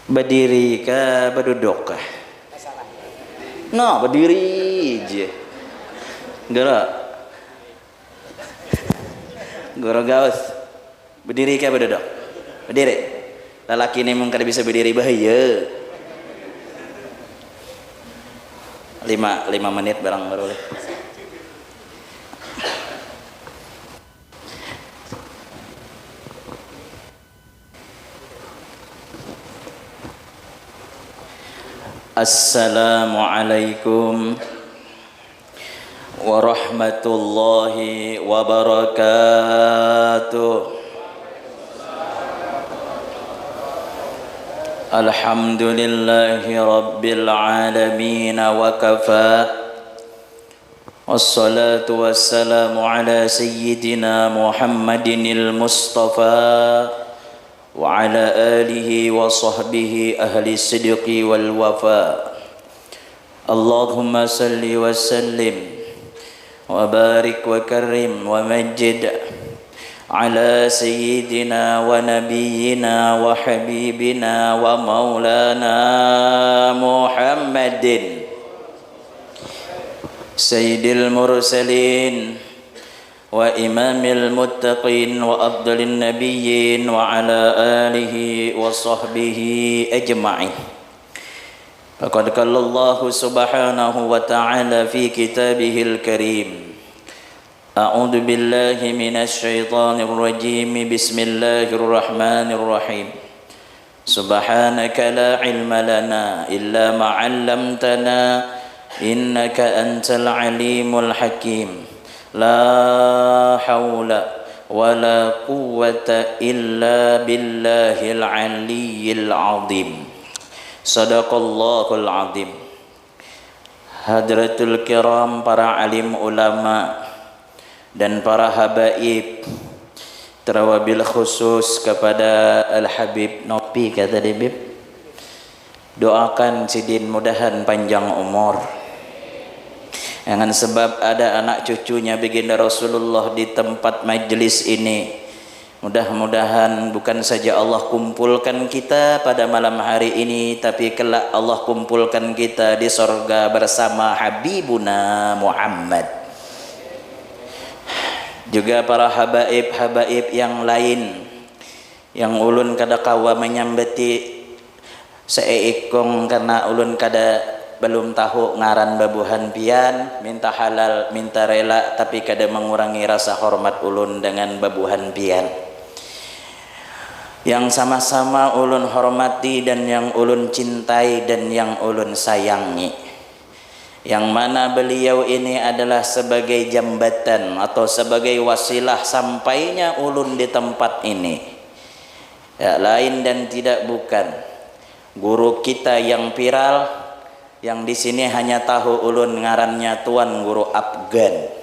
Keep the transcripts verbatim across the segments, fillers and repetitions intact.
Badiri kah baduduk kah? Nah, badiri ja. Guru. Guru Gaus. Badiri kah baduduk? Badiri. Lalaki ni mun kada bisa badiri bahaya. Lima, lima menit barang guru lih. Assalamualaikum warahmatullahi wabarakatuh. Alhamdulillahi rabbil alamin wa kafa. Wassalatu wassalamu ala sayyidina Muhammadinil Mustafa wa ala alihi wa sahbihi ahli sidqi wal wafa. Allahumma salli wa sallim wa barik wa karim wa majid ala sayyidina wa nabiyyina wa habibina wa maulana Muhammadin sayyidil mursalin wa imamil muttaqin wa afdalin nabiyyin wa ala alihi wa sahbihi ajma'in. Faqad qala Allahu subhanahu wa ta'ala fi kitabihil karim. A'udzu billahi minasy syaithanir rajim. Bismillahirrahmanirrahim. Subhanaka la ilma lana illa ma 'allamtana innaka antal alimul hakim. La haula wala quwwata illa billahil aliyyil azim. Sadaqallahul azim. Hadratul kiram, para alim ulama dan para habaib, terwabil khusus kepada Al Habib Nopi kata Habib. Doakan sidin mudahan panjang umur. Jangan sebab ada anak cucunya baginda Rasulullah di tempat majlis ini. Mudah-mudahan bukan saja Allah kumpulkan kita pada malam hari ini, tapi kelak Allah kumpulkan kita di sorga bersama Habibuna Muhammad. Juga para habaib-habaib yang lain yang ulun kada kawa menyambati seikung karena ulun kada belum tahu ngaran babuhan pian, minta halal, minta rela, tapi kada mengurangi rasa hormat ulun dengan babuhan pian. Yang sama-sama ulun hormati dan yang ulun cintai dan yang ulun sayangi. Yang mana beliau ini adalah sebagai jambatan atau sebagai wasilah sampainya ulun di tempat ini. Ya, lain dan tidak bukan. Guru kita yang viral, yang di sini hanya tahu ulun ngarannya Tuan Guru Afgan.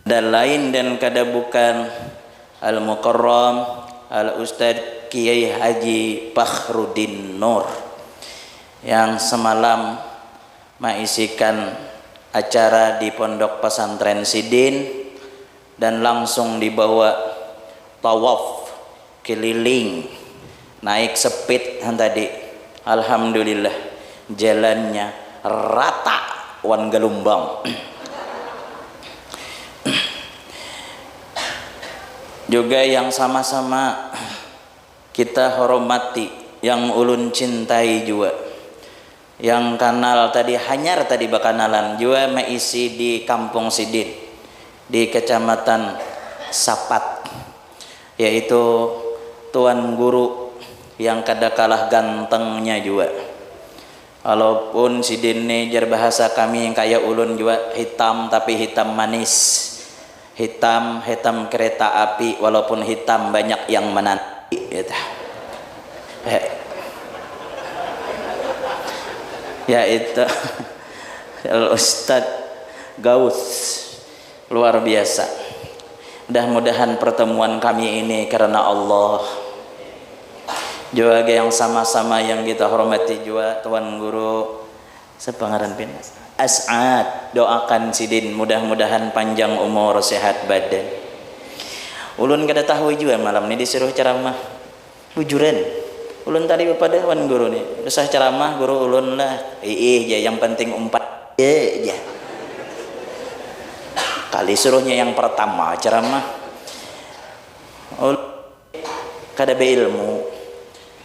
Dan lain dan kada bukan Al-Mukarram Al-Ustadz Kiai Haji Fakhruddin Nur yang semalam maisikan acara di Pondok Pesantren Sidin dan langsung dibawa tawaf keliling, naik sepit han tadi. Alhamdulillah, jalannya rata wan gelumbang. Juga yang sama-sama kita hormati, yang ulun cintai jua, yang kanal tadi, hanyar tadi bakanalan jua, maisi di kampung sidin di Kecamatan Sapat, yaitu Tuan Guru yang kada kalah gantengnya jua. Walaupun sidin ni, jar bahasa kami, kaya ulun jua, hitam tapi hitam manis. Hitam, hitam kereta api, walaupun hitam banyak yang menanti, gitu. Eh. Ya itu. Al Ustadz Gaus. Luar biasa. Mudah-mudahan pertemuan kami ini karena Allah. Jua yang sama-sama yang kita hormati jua, Tuan Guru, sapa ngaran pin? As'ad, doakan sidin mudah-mudahan panjang umur, sehat badan. Ulun kada tahu jua malam ni disuruh ceramah. Bujuran. Ulun tadi bapadah wan guru ni. Usah ceramah guru ulun lah. Iih ja, yang penting umpat ja. Kali suruhnya yang pertama ceramah. Ulun kada beilmu.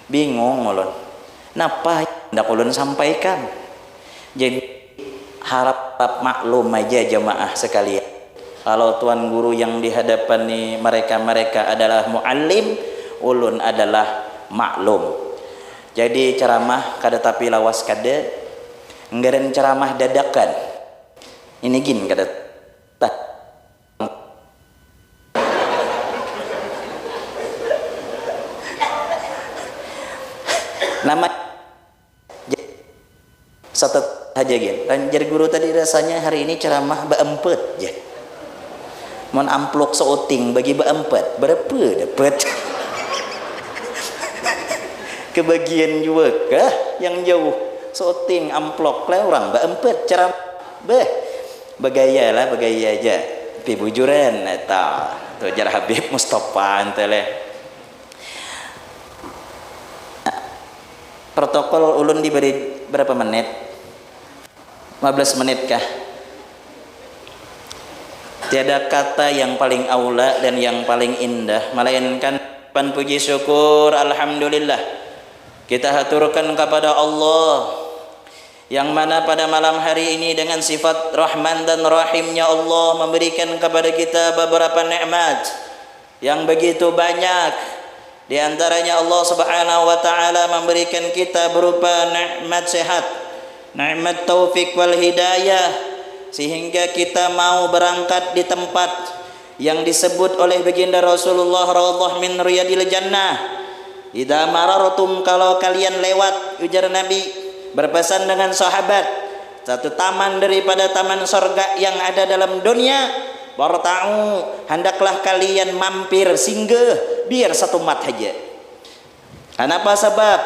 Bingung ulun. Napa hendak ulun sampaikan? Jadi harap, harap maklum aja jamaah sekalian. Kalau tuan guru yang dihadapani mereka-mereka adalah muallim, ulun adalah maklum. Jadi ceramah kada tapi lawas kada, nggaran ceramah dadakan. Ini gin kada tah. Nama Satet haja gin. Lanjar guru tadi rasanya hari ini ceramah baempet ja. Mun amplok seuting bagi baempet, berapa dapat? Kebagian jua kah yang jauh? Seuting amplok lah orang baempet ceramah. Beh, bagaya lah, bagaya aja. Tapi bujuran, eta. Tu jar Habib Mustafa ente leh. Protokol ulun diberi berapa menit? Lima belas menit kah? Tiada kata yang paling aula dan yang paling indah, melainkan pan puji syukur, alhamdulillah. Kita haturkan kepada Allah yang mana pada malam hari ini dengan sifat Rahman dan Rahimnya Allah memberikan kepada kita beberapa nikmat yang begitu banyak. Di antaranya Allah Subhanahu wa taala memberikan kita berupa nikmat sehat, nikmat taufik wal hidayah, sehingga kita mau berangkat di tempat yang disebut oleh baginda Rasulullah raudhah min riyadil jannah. Idza marartum, kalau kalian lewat, ujar Nabi berpesan dengan sahabat, satu taman daripada taman sorga yang ada dalam dunia, warta'u, handaklah kalian mampir, singgah, biar satumat haja. Kanapa sabab?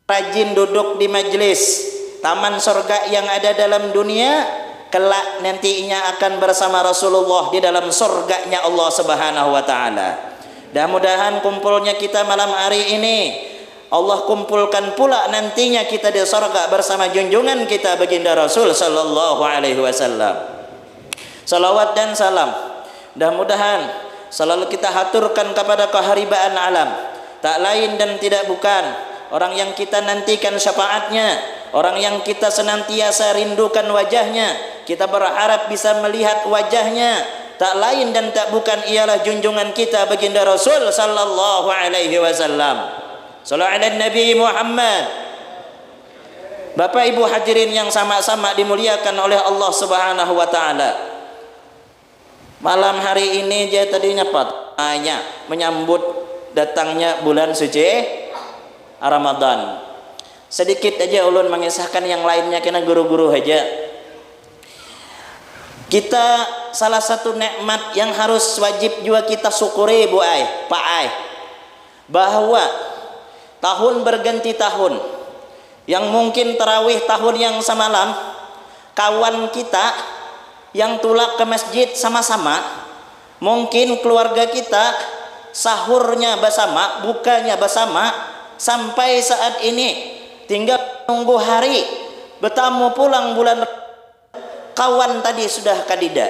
Rajin duduk di majlis taman sorga yang ada dalam dunia, kelak nantinya akan bersama Rasulullah di dalam sorganya Allah Subhanahu wa Ta'ala. Mudah-mudahan kumpulnya kita malam hari ini, Allah kumpulkan pula nantinya kita di sorga bersama junjungan kita, Baginda Rasul Sallallahu Alaihi Wasallam. Salawat dan salam mudah-mudahan selalu kita haturkan kepada keharibaan alam, tak lain dan tidak bukan orang yang kita nantikan syafaatnya, orang yang kita senantiasa rindukan wajahnya, kita berharap bisa melihat wajahnya, tak lain dan tak bukan ialah junjungan kita, Baginda Rasul Sallallahu Alaihi Wasallam. Sallu ala Nabi Muhammad. Bapak Ibu hadirin yang sama-sama dimuliakan oleh Allah Subhanahu wa Ta'ala. Malam hari ini ja tadinya pat hanya menyambut datangnya bulan suci Ramadan. Sedikit aja ulun mengisahkan, yang lainnya kena guru-guru aja. Kita salah satu nikmat yang harus wajib juga kita syukuri, Bu ai, Pak ai, bahwa tahun berganti tahun, yang mungkin terawih tahun yang samalam, kawan kita yang tulak ke masjid sama-sama, mungkin keluarga kita sahurnya bersama, bukanya bersama, sampai saat ini tinggal menunggu hari bertamu pulang bulan, kawan tadi sudah kadida.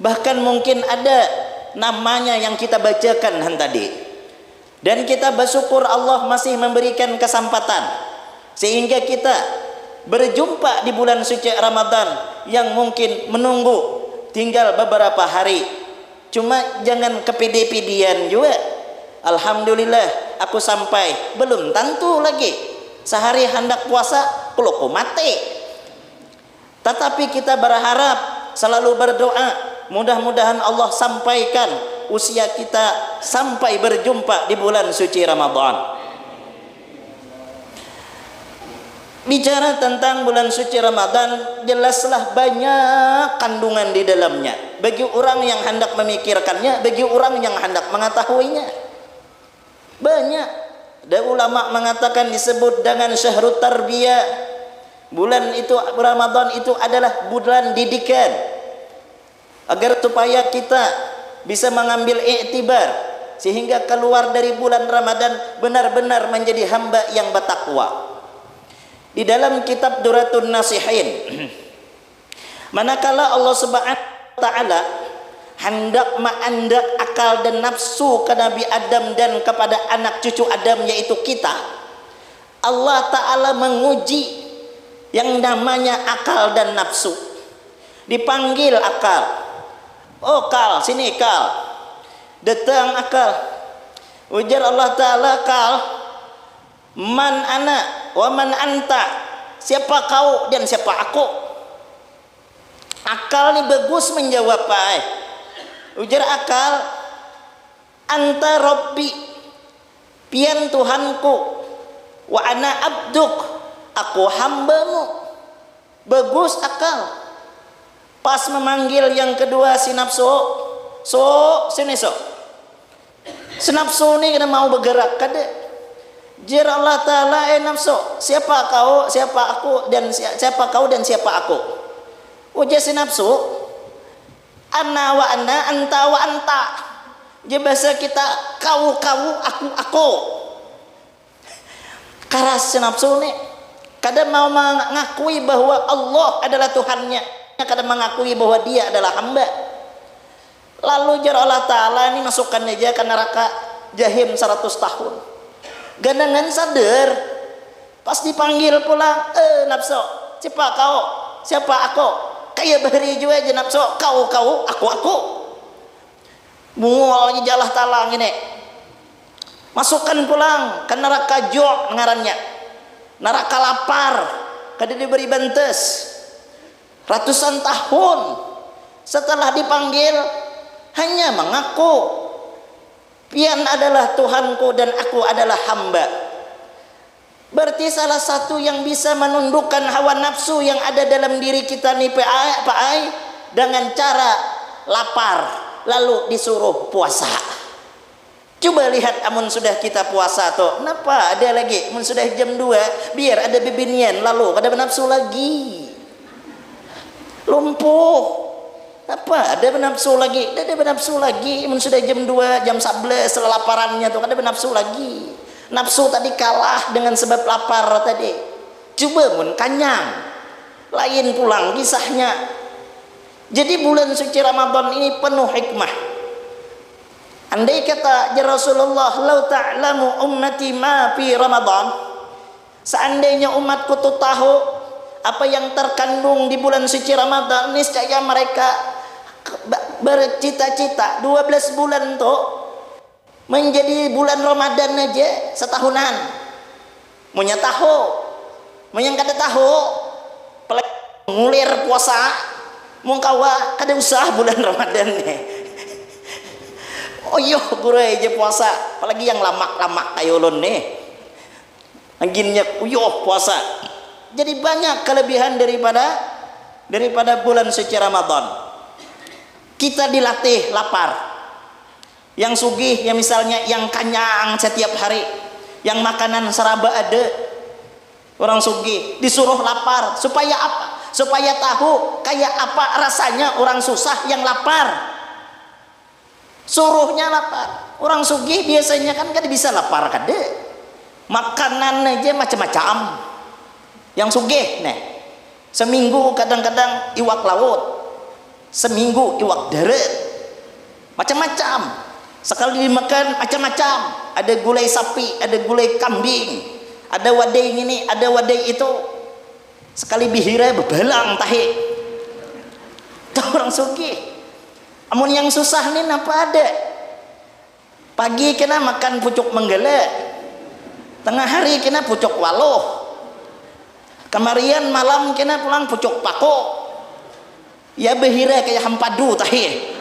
Bahkan mungkin ada namanya yang kita bacakan han tadi. Dan kita bersyukur Allah masih memberikan kesempatan sehingga kita berjumpa di bulan suci Ramadan yang mungkin menunggu tinggal beberapa hari. Cuma jangan kepede-pedean juga. Alhamdulillah, aku sampai. Belum tentu lagi. Sehari hendak puasa, kuluku mati. Tetapi kita berharap, selalu berdoa, mudah-mudahan Allah sampaikan usia kita sampai berjumpa di bulan suci Ramadan. Bicara tentang bulan suci Ramadan, jelaslah banyak kandungan di dalamnya. Bagi orang yang hendak memikirkannya, bagi orang yang hendak mengetahuinya. Banyak. Ada ulama mengatakan disebut dengan syahrut tarbiyah. Bulan itu, Ramadan itu adalah bulan didikan. Agar supaya kita bisa mengambil iktibar sehingga keluar dari bulan Ramadan benar-benar menjadi hamba yang bertakwa. Di dalam kitab Duratun Nasihin, manakala Allah Subhanahu wa taala hendak maandak akal dan nafsu ke Nabi Adam dan kepada anak cucu Adam, yaitu kita, Allah Ta'ala menguji yang namanya akal dan nafsu. Dipanggil akal. "Oh, kal, sini, kal." Datang akal. Ujar Allah Ta'ala, "Kal, man ana wa man anta?" Siapa kau dan siapa aku? Akal ni bagus menjawab, ai. Ujar akal, "Anta Rabbi, pian Tuhanku, wa ana abduk, aku hambamu." Bagus akal. Pas memanggil yang kedua si nafsu, "So, sini, so." Si nafsu ni kada mau bergerak, kada. Jar Allah Ta'ala, "Eh nafsu, siapa kau, siapa aku, dan si- siapa kau dan siapa aku?" Ujar si nafsu, "Ana wa ana, anta wa anta." Jar bahasa kita, "Kau, kau, aku, aku." Karas si nafsu ni. Kada mau mengakui bahwa Allah adalah Tuhannya. Kada mengakui bahwa dia adalah hamba. Lalu jar Allah Ta'ala ni, "Masukkan aja ke neraka Jahim seratus tahun." Ganangan sadar. Pas dipanggil pulang, "Eh nafsu, siapa kau? Siapa aku?" Kaya bahari jua aja nafsu, "Kau, kau, aku, aku." Mual aja Allah Ta'ala ngini. "Masukkan pulang ke neraka ju' ngarannya. Neraka lapar, kada diberi bantes." Ratusan tahun setelah dipanggil, hanya mengaku, "Pian adalah Tuhanku dan aku adalah hamba." Berarti salah satu yang bisa menundukkan hawa nafsu yang ada dalam diri kita ni, Pak ai, Pak ai, dengan cara lapar, lalu disuruh puasa. Cuba lihat, amun sudah kita puasa tu, napa ada lagi? Mun sudah jam dua, biar ada bibinian, lalu kada benafsu lagi. Lumpuh. Napa ada benafsu lagi? Kada ada benafsu lagi. Mun sudah jam dua, jam sebelas, lalaparannya tu kada benafsu lagi. Nafsu tadi kalah dengan sebab lapar tadi. Cuba mun kanyang, lain pulang kisahnya. Jadi bulan suci Ramadan ini penuh hikmah. Andai kata jar Rasulullah, "Lau ta'lamu ummati ma fi Ramadan," seandainya umatku tu tahu apa yang terkandung di bulan suci Ramadan, niscaya mereka ke- be- bercita-cita dua belas bulan tu menjadi bulan Ramadan aja setahunan. Munnya tahu, munnya kada tahu, apalagi ngulir puasa, mun kawa kada usah bulan Ramadan ni. Uyuh guru aja puasa, apalagi yang lamak-lamak kayak ulun ni. Aginnya uyuh puasa. Jadi banyak kelebihan daripada daripada bulan suci Ramadan. Kita dilatih lapar. Yang sugih, yang misalnya yang kanyang setiap hari, yang makanan seraba ada, orang sugih disuruh lapar supaya apa? Supaya tahu kayak apa rasanya orang susah yang lapar. Suruhnya lapar. Orang sugih biasanya kan kada bisa lapar kada. Makanan aja macam-macam. Yang sugih nih, seminggu kadang-kadang iwak laut, seminggu iwak darat, macam-macam. Sekali dimakan macam-macam. Ada gulai sapi, ada gulai kambing, ada wadai ini, ada wadai itu. Sekali bihira bebalang tahi. Itu orang sugih. Amun yang susah ni napa ada? Pagi kena makan pucuk manggala, tengah hari kena pucuk waluh, kamarian malam kena pulang pucuk paku. Ya behira kaya hampadu tahi.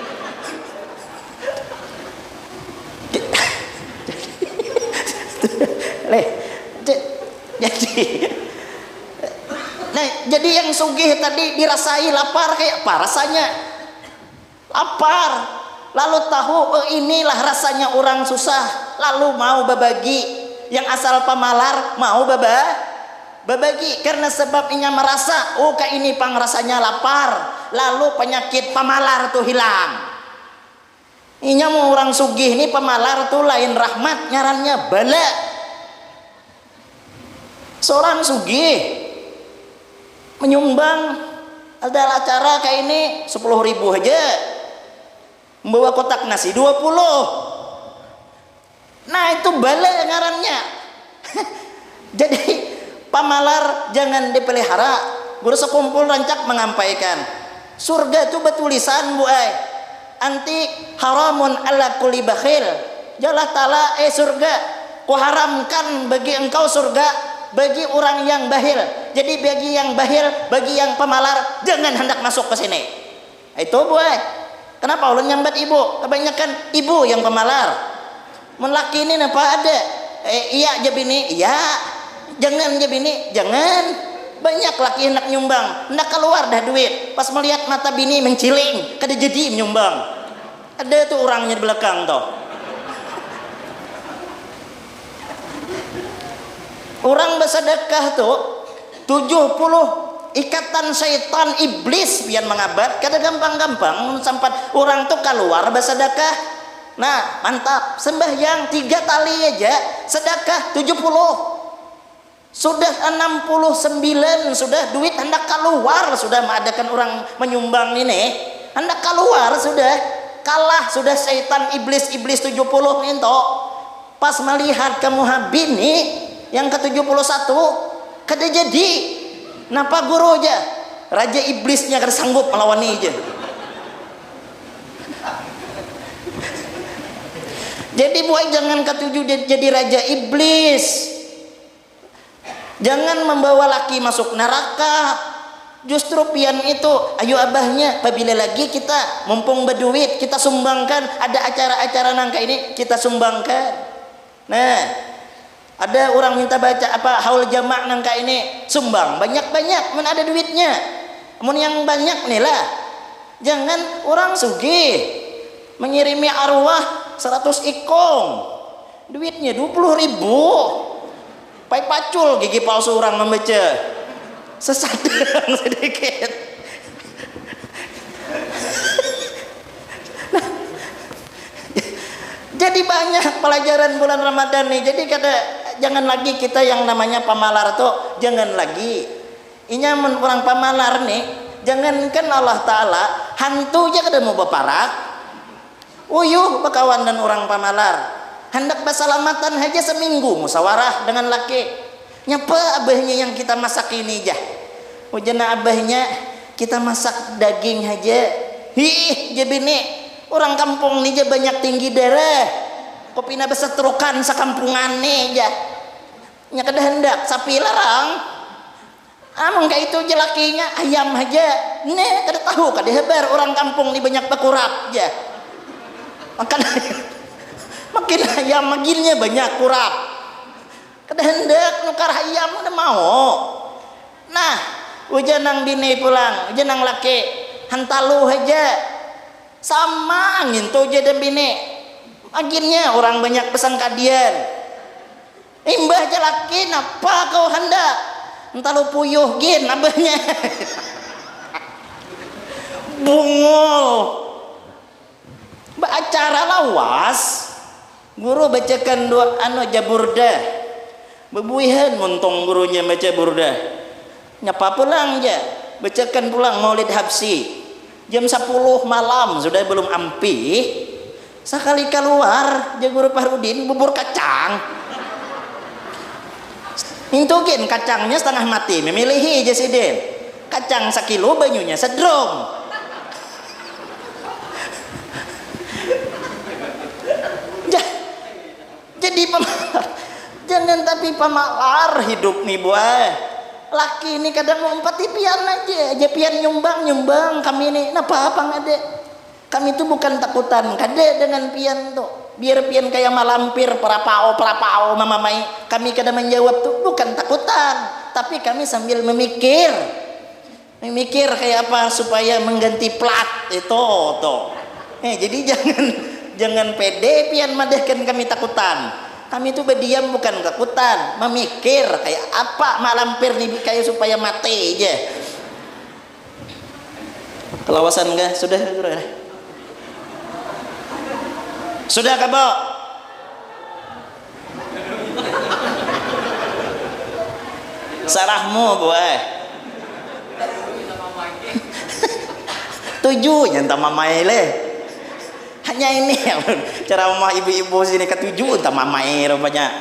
Leh, jadi nah, jadi yang sugih tadi dirasai lapar kayak apa rasanya? Lapar. Lalu tahu, oh, inilah rasanya orang susah. Lalu mau berbagi. Yang asal pamalar mau beba berbagi karena sebab inya merasa, oh, kayak ini pang rasanya lapar. Lalu penyakit pamalar tuh hilang. Inya mau orang sugih ni, pamalar tu lain rahmat, ngarannya bala. Seorang sugih menyumbang, ada acara kayak ini, sepuluh ribu aja, membawa kotak nasi dua puluh. Nah, itu bala ngarannya. Jadi, pamalar jangan dipelihara. Guru sekumpul rancak mengampaikan, surga tu batulisan, Bu ai. Anti haramun ala kulli bakhil. Jalah tala, eh surga, kuharamkan bagi engkau surga bagi orang yang bahil. Jadi, bagi yang bahil, bagi yang pamalar, jangan hendak masuk ke sini. Itu, Bu ai. Kenapa ulun nyambat ibu? Kebanyakan ibu yang pamalar. Mun laki ni napa ada? Eh, iya ja bini, iya. Jangan ja bini, jangan. Banyak laki hendak nyumbang, hendak keluar dah duit. Pas melihat mata bini menciling, kada jadi menyumbang. Ada tu orangnya di belakang tu. Orang bersedekah tu tujuh puluh ikatan syaitan iblis pian mangabat, kada gampang-gampang sampat orang tu keluar bersedekah. Nah, mantap, sembahyang tiga kali aja, sedekah tujuh puluh. Sudah enam puluh sembilan, sudah duit hendak keluar, sudah mengadakan orang menyumbang ini. Hendak keluar sudah, kalah sudah syaitan iblis-iblis tujuh puluh itu. Pas melihat ke muha bini yang ke tujuh puluh satu, kada jadi. Napa guru aja? Raja iblisnya kada sanggup melawan ini aja. Jadi, buai jangan katuju jadi raja iblis. Jangan membawa laki masuk neraka. Justru pian itu, ayo abahnya, pabila lagi kita mumpung berduit, kita sumbangkan, ada acara-acara nangka ini, kita sumbangkan. Nah, ada orang minta baca apa haul jamak nangka ini, sumbang banyak-banyak, mana ada duitnya. Mun yang banyak nih lah, jangan orang sugih mengirimi arwah seratus ikong, duitnya dua puluh ribu. Pai pacul gigi palsu orang membaca. Sesadang sedikit. Nah, jadi banyak pelajaran bulan Ramadan nih. Jadi kada, jangan lagi kita yang namanya pamalar tuh, jangan lagi. Inya mun orang pamalar nih, jangankan Allah Ta'ala, hantu aja kada mau berparak. Uyuh bakawan dan orang pamalar. Handak basalamatan haja seminggu musawarah dengan laki. Nyapa abahnya yang kita masak ini jah? Ujana abahnya, kita masak daging haja. Hih, ja bini. Orang kampung ni ja banyak tinggi darah. Kopina basetrukan sakampungan ni ja. Nya kada handak sapi larang. Amun kaitu ja lakinya, ayam haja. Nah, kada tahu, kada habar, urang kampung ni banyak bakurap ja. Makan makin ayam, maginnya banyak kurap. Kada handak nukar ayam, kada mau. Nah, ujar nang bini pulang, ujar nang laki, hantalu haja. Sama ngintu ja dan bini. Maginnya urang banyak pasangkadian. Imbah ja laki, napa kau handak? Hantalu puyuh gin abahnya. Bungul. Baacara lawas, guru bacakan dua anu ja burdah. Bebuihan muntung gurunya baca burdah. Nyapa pulang ja, bacakan pulang Maulid Habsyi. Jam sapuluh malam sudah belum ampih. Sakali kaluar, ja guru Fahrudin, bubur kacang. Intu gin kacangnya setengah mati, memilihi ja sidin. Kacang sakilo, banyunya sedrum. Jah, jadi pamalar. Jangan tapi pamalar hidup nih, buah. Laki ini kadang mau empati pian aja, aja pian nyumbang, nyumbang kami nih. Napa apa ada? Kami tu bukan takutan kada dengan pian tu. Biar pian kaya malampir, perapau, perapau, mamamai. Kami kada menjawab tu bukan takutan, tapi kami sambil memikir. Memikir kaya apa supaya mengganti plat itu tu. Eh, jadi jangan, jangan pede pian madahkan kami takutan. Kami tu badiam bukan takutan, memikir kaya apa malampir ni kaya supaya mati aja. Kelawasan kah? Sudah, sudah. Sudah kabo? Sarahmu buai. Tujunya entah mamai leh. Hanya ini ceramah ibu-ibu sini ketujuh entah mamai rupanya.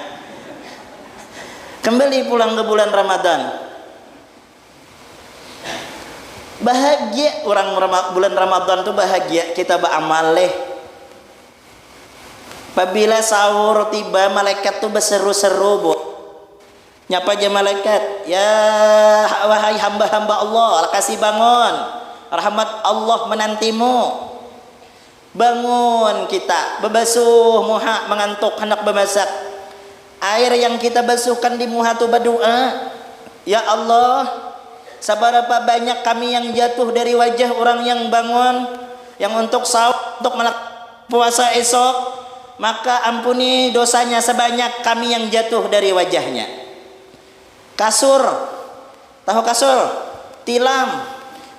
Kembali pulang ke bulan Ramadan. Bahagia orang Rama- bulan Ramadan tu bahagia kita beramal leh. Pabila sahur tiba malaikat tu berseru-seru bu. Nyapa aja malaikat, ya wahai hamba-hamba Allah, lakasi bangun, rahmat Allah menantimu. Bangun kita, bebasuh muha mengantuk hendak bemasak. Air yang kita basuhkan di muha tu berdoa, ya Allah, seberapa banyak kami yang jatuh dari wajah orang yang bangun, yang untuk sahur, untuk melak- puasa esok, maka ampuni dosanya sebanyak kami yang jatuh dari wajahnya. Kasur, tahu kasur? Tilam.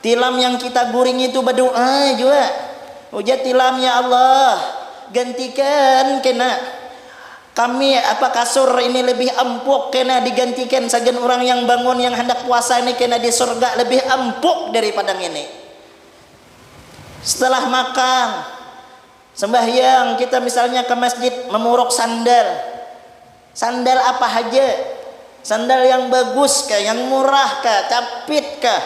Tilam yang kita guring itu berdoa juga. Ujar tilam, ya Allah, gantikan kena kami apa kasur ini lebih empuk kena digantikan sagan orang yang bangun yang hendak puasa ini kena di surga lebih empuk daripada ini. Setelah makan, sembahyang, kita misalnya ke masjid memuruk sandal. Sandal apa haja? Sandal yang bagus kah, yang murah kah, capit kah?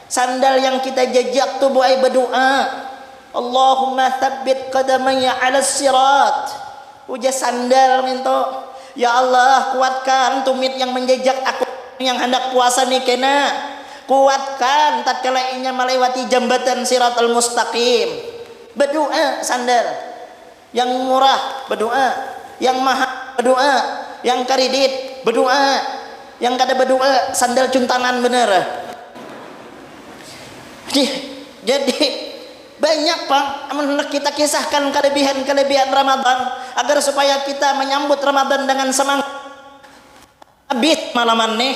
Sandal yang kita jejak tu buai berdoa. Allahumma thabbit qadamaya ala sirat. Ujar sandal minto. Ya Allah, kuatkan tumit yang menjejak aku yang hendak puasa ni kena. Kuatkan tatkala inya melewati jambatan siratal mustaqim. Berdoa sandal. Yang murah berdoa, yang mahal berdoa, yang kredit berdoa, yang kada berdoa sandal cuntangan bener. Jadi banyak pang amun hendak kita kisahkan kelebihan-kelebihan Ramadan agar supaya kita menyambut Ramadan dengan semangat. Habis malaman nih.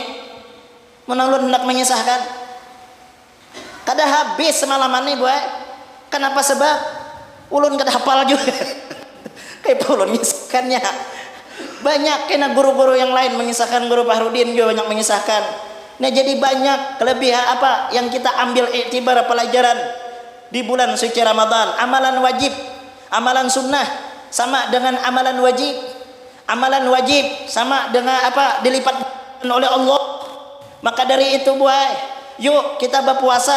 Mun ulun hendak menyisahkan. Kada habis semalaman nih buai. Kenapa sebab? Ulun kada hafal juga. Kayak ulun nyisahkannya. Banyak kena guru-guru yang lain menyisahkan, guru Fahrudin juga banyak menyisahkan. Nah, jadi banyak kelebihan apa yang kita ambil iktibar pelajaran di bulan suci Ramadan. Amalan wajib, amalan sunnah sama dengan amalan wajib. Amalan wajib sama dengan apa dilipat oleh Allah. Maka dari itu buai, yuk kita berpuasa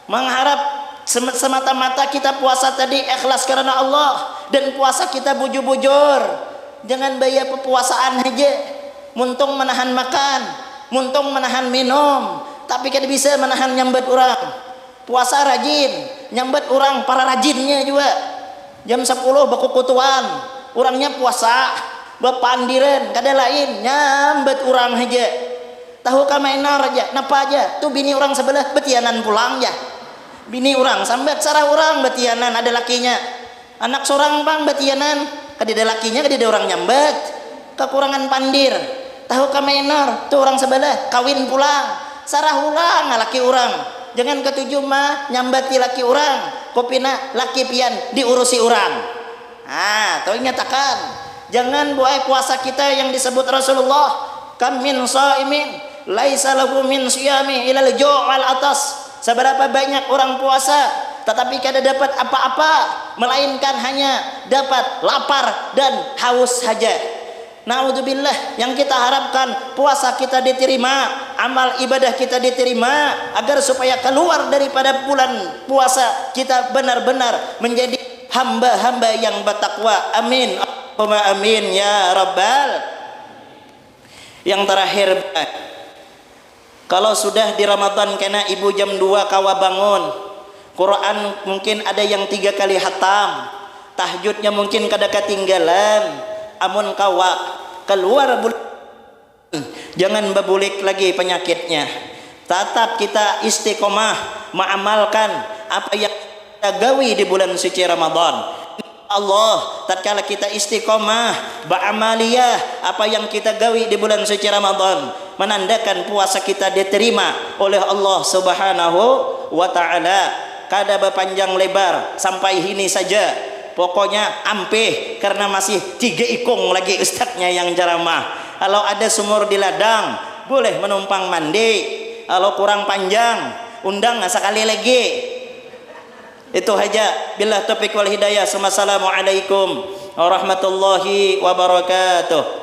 mengharap semata-mata kita puasa tadi ikhlas karena Allah dan puasa kita bujur-bujur. Jangan bayar pepuasaan aja. Muntung menahan makan, muntung menahan minum, tapi kada bisa menahan nyambat orang. Puasa rajin, nyambat orang para rajinnya juga. Jam sepuluh bakukutuan, urangnya puasa, bapandiran, kada lain, nyambat urang haja. Tahu ka mainar aja, napa aja, tu bini urang sebelah betianan pulang ja. Bini urang sambat sarah urang betianan ada lakinya. Anak surang pang betianan, kadida lakinya kadida urang nyambat. Kakurangan pandir. Tahu ka mainar, tu urang sebelah kawin pulang. Sarah urang laki urang. Jangan katuju mah nyambati laki urang. Kupina laki pian diurusi urang. Ah, tahu nyatakan. Jangan buai puasa kita yang disebut Rasulullah. Kam min saimin laisa lahu min siyami ilal ju' wal atas. Seberapa banyak orang puasa tetapi kada dapat apa-apa melainkan hanya dapat lapar dan haus saja. Naudzubillah, yang kita harapkan puasa kita diterima, amal ibadah kita diterima, agar supaya keluar daripada bulan puasa kita benar-benar menjadi hamba-hamba yang bertakwa. Amin. Allahumma amin ya rabbal. Yang terakhir, kalau sudah di Ramadan kena ibu jam dua kawa bangun, Quran mungkin ada yang tiga kali hatam, tahajudnya mungkin kada ketinggalan. Amun kawa keluar bulan, jangan bebulik lagi penyakitnya. Tetap kita istiqomah mengamalkan apa yang kita gawi di bulan suci Ramadan. Allah, tatkala kita istiqomah, ba'amaliyah, apa yang kita gawi di bulan suci Ramadan, menandakan puasa kita diterima oleh Allah Subhanahu wa Ta'ala. Kada berpanjang lebar, sampai hini saja. Pokoknya ampih karena masih tiga ikung lagi ustadznya yang ceramah. Kalau ada sumur di ladang, boleh menumpang mandi. Kalau kurang panjang, undang sekali lagi. Itu haja. Billah taufik wal hidayah. Assalamualaikum warahmatullahi wabarakatuh.